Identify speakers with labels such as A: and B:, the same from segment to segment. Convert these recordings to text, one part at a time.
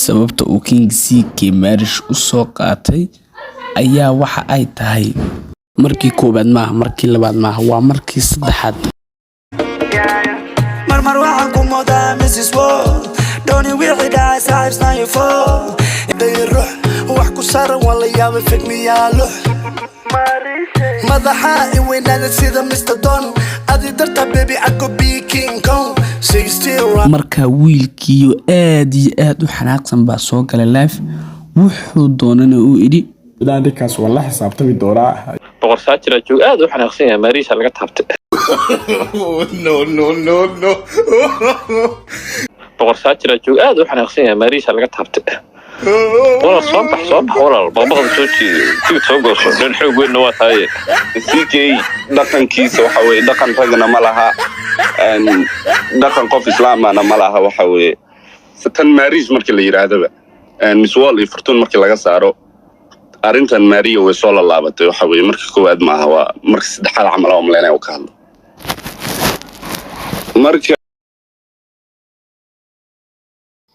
A: Sababta uu King CK Marish u soo qaatay ayaa waxa ay tahay markii koowaad maaha, markii labaad maaha, waa markii saddexaad.
B: Marmar waxaan ku moodaa Mrs World Dhoni, wixii dhacay saaxiib snayfo
C: Dayruux wax ku saaran waa la yaabay, figmiyaalo madaxa i weynaada sida Mr Don, adi darta baby I could be King Kong 60.
A: Marka wiilkiiyo aad iyo aad u xanaaqsan baa soo galay live, wuxuu doonana uu idhi.
D: Ninkaas waa la xisaabtami doonaa.
E: Boqor Saajira joog, aad u xanaaqsan yahay, Maariisha laga taabtay.
F: No, no, no, no.
E: Boqor Saajira joog, aad u xanaaqsan yahay, Maariisha laga taabtay. Walaal, soo bax, soo bax walaal, baqbaqda soo jeedo, tigid soo gooso, nin xoog weynna waa tahaye.
F: CK dhaqankiisa waxa weeye dhaqan ragna ma laha, dhaqan qof islaamana ma laha. Waxa weeye tan Marish markii la yidhaahdaba, Miss Wall iyo Fortune markii laga saaro, arrintan Maria way soo laalaabatay. Waxa weeye markii koowaad maaha, waa markii saddexaad camal oo malaynaya uu ka hadlo marka.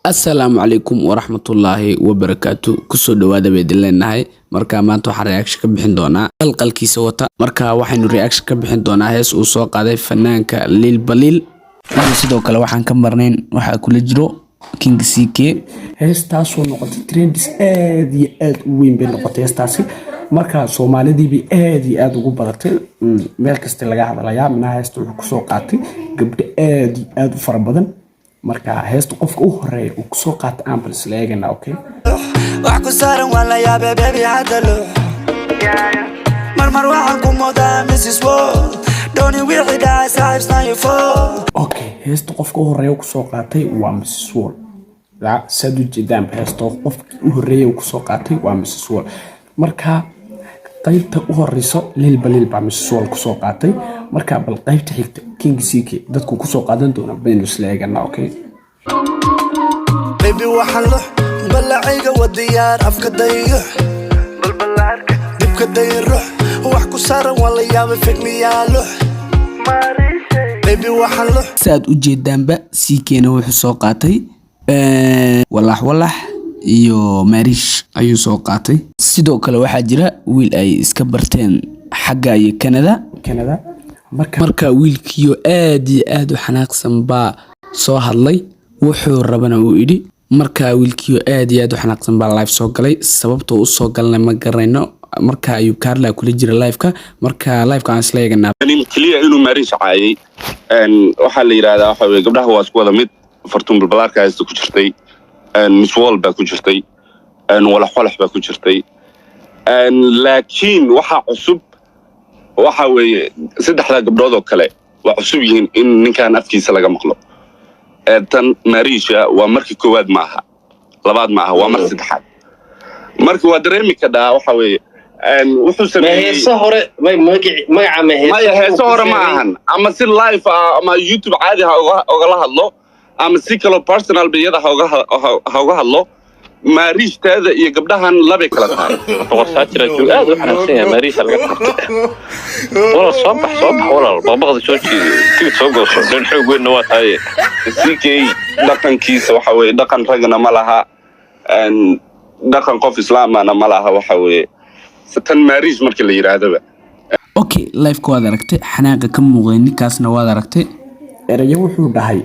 A: Asalaamu calaykum waraxmatullaahi wabarakaatu, kusoo dhawaada bay idin leenahay. Marka maanta waxaan reaction ka bixin doonaa qalqalkiisa wata. Marka waxaynu reaction ka bixin doonaa hees uu soo qaaday fanaanka Liil Baliil, iyo sidoo kale waxaan ka marnayn waxaa kula jiro King CK.
D: Heestaasoo noqotay trends aad iyo aad u weyn bay noqotay heestaasi. Marka soomaalidiibay aad iyo aad ugu badatay, meel kasta laga hadlayaa. Minaha heesta wuxuu kusoo qaatay gabdho aad iyo aad u fara badan. Marka heesta qofka u horeeya uu kusoo qaatay aan bal isla eegana, okay.
B: Wax ku saaran waa la yaabay baby, hadda lux marmar waxaan ku moodaa Mrs World Dhoni, wixii dhacay saaxiib snayfo.
D: Okay, heesta qofka u horeeya uu kusoo qaatay waa Mrs Wall. Ya saad u jeedaanba, heesta qofkii u horeeyay uu kusoo qaatay waa Mrs Wall. Marka qaybta u horeyso Liil Baliil baa Mrs Wall kusoo qaatay. Marka bal qaybta xigta King CK dadku kusoo qaadan doona baynu isla eegana, okay.
C: Baby waxaan lux balacayga wa diyaar, afka dayux dibka dayruux wax ku saaran waa la yaabay, figmiyaalo baby waxaan lux.
A: Saad u jeedaanba, CK-na wuxuu soo qaatay Walax Walax iyo Marish ayuu soo qaatay. Sidoo kale waxaa jira wiil ay iska barteen xagga iyo Canada.
D: Canada marka.
A: Marka wiilkiyo aad iyo aad u xanaaqsan baa soo hadlay, wuxuu rabana uu idhi. Marka wiilkiyo aad iyo aad u xanaaqsan baa live soo galay, sababtoo u soo galnay ma garanayno. Marka ayuu Carla kula jira liveka. Marka liveka aan isla eeganaa.
F: Nin keliya inuu Marish caayay, waxaa la yidhahdaa waxa weye gabdhaha waa isku wada mid. Fartuun Balbalaarka haysta ku jirtay, Miss Wall baa ku jirtay, Walax Walax baa ku jirtay, laakiin waxa cusub waxa weeye saddexdaa gabdhood oo kale waa cusub yihiin in ninkan afkiisa laga maqlo. Tan Marisha waa markii koowaad maaha, labaad maaha, waa markii saddexaad. Marka waa dareemi kadhaa waxa weeye wuxuu sameeyey.
G: Heeso hore may magaca ma heeso?
F: Maya, heeso hore ma ahan. Ama si live ah ama YouTube caadi ha ogala hadlo, ama si kaloo personal ba iyada ha uga hadlo, Maariishtaada iyo gabdhahan labay kala tahay.
E: Boqor Saajira joog, aad u xanaaqsan yahay, Maariisha laga taabtay. Walaal, soo bax, soo bax walaal, baqbaqda soo jeedo, tigid soo gooso, nin xoog weynna waa tahaye.
F: CK dhaqankiisa waxa weeye dhaqan ragna ma laha, dhaqan qof islaamana ma laha. Waxa weeye tan Maariish markii la yidhaahdaba.
A: Okay, liveka waad aragtay, xanaaqa ka muuqday ninkaasna waad aragtay.
D: Erayo wuxuu dhahay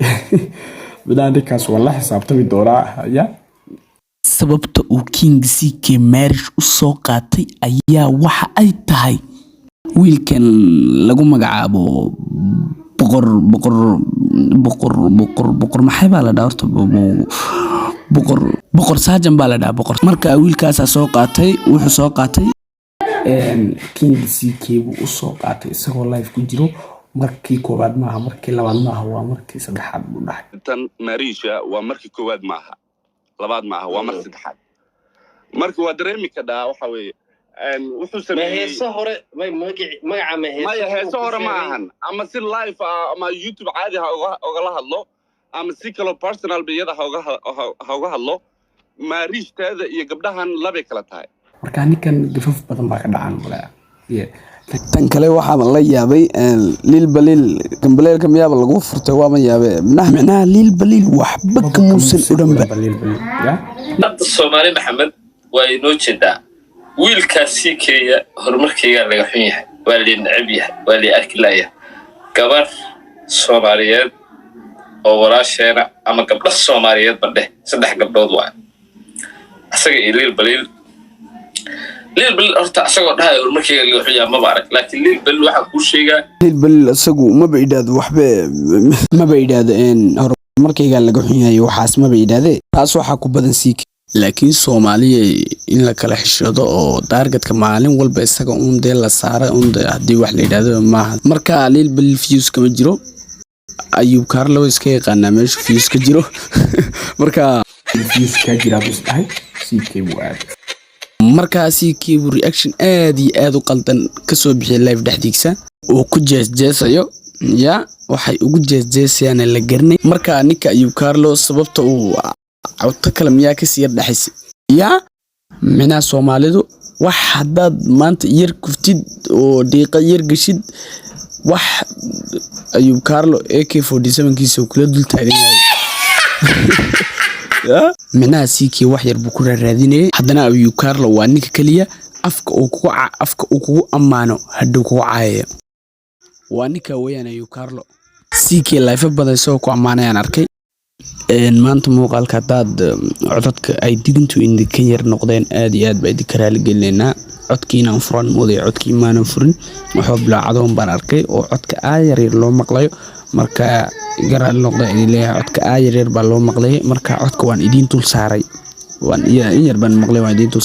D: midaa ninkaas waa la xisaabtami doonaa ya.
A: Sababta uu King CK Marish u soo qaatay ayaa waxa ay tahay wiilkan lagu magacaabo Boqor Boqor Boqor Boqor Boqor maxay baa la dhahaa horta, Boqor Boqor Saajan baa la dhahaa, Boqor. Marka wiilkaasaa soo qaatay, wuxuu soo qaatay.
D: King CK buu usoo qaatay isagoo live ku jiro. Markii koowaad maaha, markii labaad maaha, waa markii saddexaad buu dhahay.
F: Tan Maariisha waa markii koowaad maaha, labaad maaha, waa markii saddexaad. Marka waa dareemi kadhaa waxa weeye wuxuu
G: ma
F: sameeyey.
G: Heeso hore may magaca ma heeso?
F: Maya, heeso hore ma ahan. Ama si live ah ama YouTube caadi ha ogala hadlo, ama si kaloo personal ba iyada ha uga hadlo, Maariishtaada iyo gabdhahan labay kala tahay.
D: Marka ninkan gafaf badan baa ka dhacan male.
A: Tan kale waxaa la yaabay Liil Baliil gambaleelka miyaaba lagu furtay? Waama yaabe, micnaha Liil Baliil waxba kamuusan odhanba.
D: Ya.
E: Hadda Soomaali Maxamed waa inoo jeedaa wiilkaasii keeya horumarkaygaa laga xun yahay, waa lii neceb yahay, waa lii arki laaya. Gabar Soomaaliyeed oo walaasheena ama gabdho Soomaaliyeed ba dheh, saddex gabdhood waa asaga iyo Liil Baliil. Liil Baliil horta asagoo dhahaya horumarkayga laga xun yahay maba arag, laakiin Liil Baliil waxaa kuu sheegaa.
A: Liil Baliil isagu maba idhaahdo waxba, maba idhaahdo horumarkaygaa laga xun yahay, waxaas maba idhaahde. Taas waxaa ku badan siik. Laakiin Soomaaliya in la kala xishoodo oo targetka maalin walba isaga uun dee la saara uun dee haddii wax la yidhaahdo maaha. Marka Liil Baliil views kama jiro. Ayuub Kaarlo iska yaqaanaa meesha views ka jiro. Marka
D: views kaa jiraa buu isdhahay, CK buu aaday.
A: Markaasi kiibu reaction aad iyo aad u qaldan kasoo bixiyay live dhexdiisa uu ku jeesjeesayo. Ya, waxay ugu jeesjeesayaan la garanay. Marka ninka Ayub Carlo sababta uu cawto kale miyaa kasii yar dhexaysay? Ya, micnaha Soomaalidu wax haddaad maanta yar kuftid oo dhiiqa yar geshid, wax Ayub Carlo AK 47 kiisa uu kula dul taagan yahay. Micnaha CK wax yar buu ku raaraadinayay. Haddana Ayub Carlo waa ninka keliya afka uu kugu ammaano hadhow kugu caayaya, waa ninka weeyaan Ayub Carlo. CK live badan isagoo ku ammaanayaan arkay. Maanta muuqaalka haddaad codadka ay digintu idinka yar noqdeen, aad iyo aad baa idinka raali gelinaynaa. Codkiinaan furan moodaya, codkii maanan furin. Waxoo bilaacadoon baan arkay oo codka aa yaryar loo maqlayo. Marka iga raali noqda idin leeyahay, codka aa yaryar baa loo maqlayay. Marka codka waan idiin dul saaray, waan in yar baan maqlay, waan idiin dul